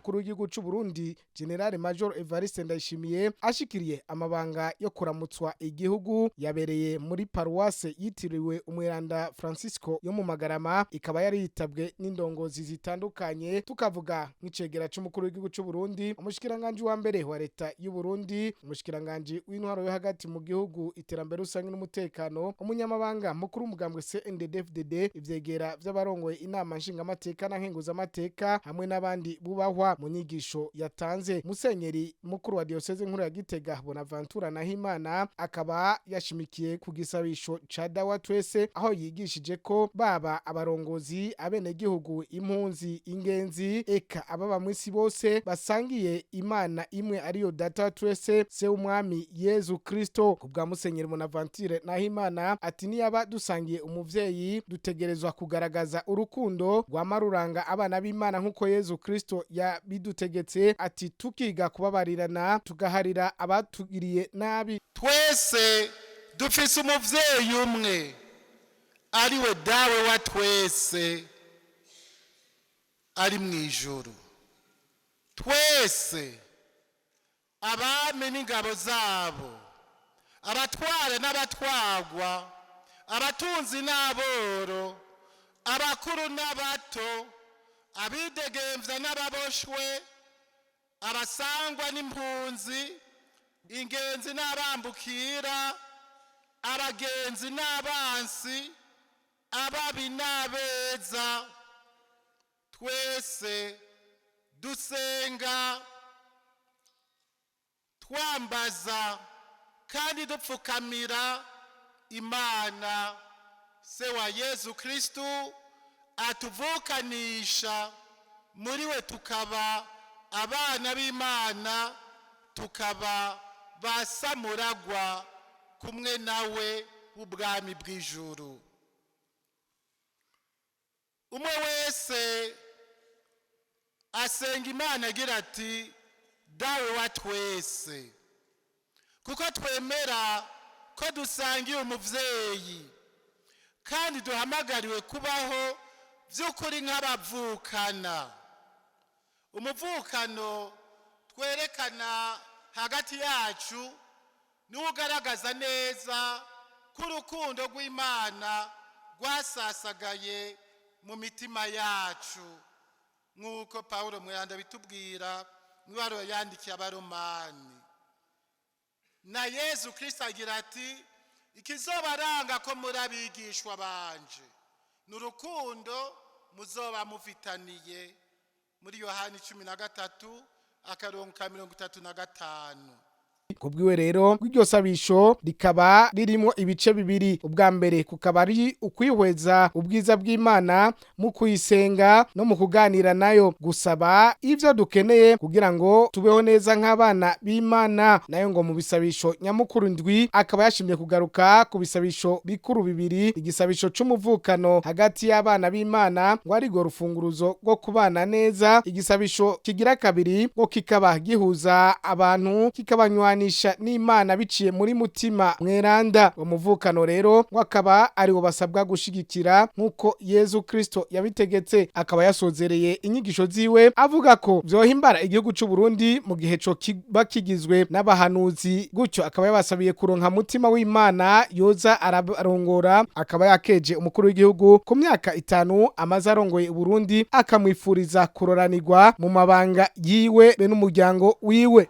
Umukuru w'igihugu c'u Burundi General Major Evariste Ndayishimiye ashikiriye amabanga yo kuramutswa igihugu, yabereye muri paruwase yitiriwe Umweranda Francisco yo mu Magarama, ikaba yari yitabwe n'indongozi zitandukanye, tukavuga nk'icegera c'umukuru w'igihugu c'u Burundi, umushikiranganje wa mbere wa leta y'u Burundi, umushikiranganje w'intwaro yo hagati mu gihugu, iterambere rusange n'umutekano, umunyamabanga mukuru w'umugambwe CNDD-FDD, ivyegera vy'abarongoye inama nshingamateka na nkenguzamateka hamwe n'abandi bubahwa. Mu nyigisho yatanze, Musenyeri mukuru wa diocese nkuru ya Gitega Bonaventura Nahimana akaba yashimikiye ku gisabisho ca Dawa Twese, aho yigishije ko baba abarongozi, abenegihugu, impunzi, ingenzi, eka ababa mw'isi bose basangiye Imana imwe, ariyo Data wa twese, se w'Umwami Yezu Kristo. Ku bwa Musenyeri Bonaventure Nahimana, ati niyaba dusangiye umuvyeyi, dutegerezwa kugaragaza urukundo rwama ruranga abana b'Imana nk'uko Yezu Kristo yabidutegetse, ati tukiga kubabarirana, tugaharira abatugiriye nabi. Twese dufise umuvyeyi umwe, ariwe Dawe wa twese ari mu ijuru. Twese, abami n'ingabo zabo, abatwara n'abatwagwa, abatunzi n'aboro, abakuru n'abato, abidegemvya n'ababoshwe, abasangwa n'impunzi, ingenzi n'abambukira, abagenzi n'abansi, ababi n'abeza, twese dusenga, twambaza kandi dupfukamira Imana se wa Yezu Kristu, atuvukanisha muri we, tukaba abana b'Imana, tukaba basamuragwa kumwe nawe w'ubwami bw'ijuru. Umwe wese asenga Imana agira ati: "Dawe wa twese", kuko twemera ko dusangiye umuvyeyi kandi duhamagariwe kubaho by'ukuri nk'abavukana. Umuvukano twerekana hagati yacu niwo ugaragaza neza ko urukundo rw'Imana rwasasagaye mu mitima yacu, nk'uko Paul Mweranda bitubwira mu ibaruwa yandikiye Abaromani. Na Yezu Kirisito agira ati: "Ikizobaranga ko muri abigishwa banje ni urukundo muzoba mufitaniye", muri Yohani 13 akarongo ka 35. Kubwiwe rero, iryo sabisho rikaba ririmo ibice bibiri. Ubwa mbere kukaba ari ukwihweza ubwiza bw'Imana mu kuyisenga no mu kuganira nayo, gusaba ivyo dukeneye kugira ngo tubeho neza nk'abana b'Imana. Nayo ngo mu bisabisho nyamukuru ndwi, akaba yashimye kugaruka ku bisabisho bikuru bibiri: igisabisho c'umuvukano hagati y'abana b'Imana, ngo ari go rufunguruzo rwo kubana neza; igisabisho kigira kabiri ngo kikaba gihuza abantu, kikabanywanisha n'Imana biciye muri Mutima Mweranda. Umuvukano rero ngo akaba ari wo basabwa gushigikira nk'uko Yezu Kristo yabitegetse. Akaba yasozereye inyigisho ziwe avuga ko vyohimbara igihugu c'u Burundi mu gihe co kiba kigizwe n'abahanuzi, gutyo akaba yabasabiye kuronka Mutima w'Imana yoza ararongora. Akaba yakeje umukuru w'igihugu ku myaka 5 amaze arongoye Burundi, akamwifuriza kuroranirwa mu mabanga yiwe be n'umuryango wiwe.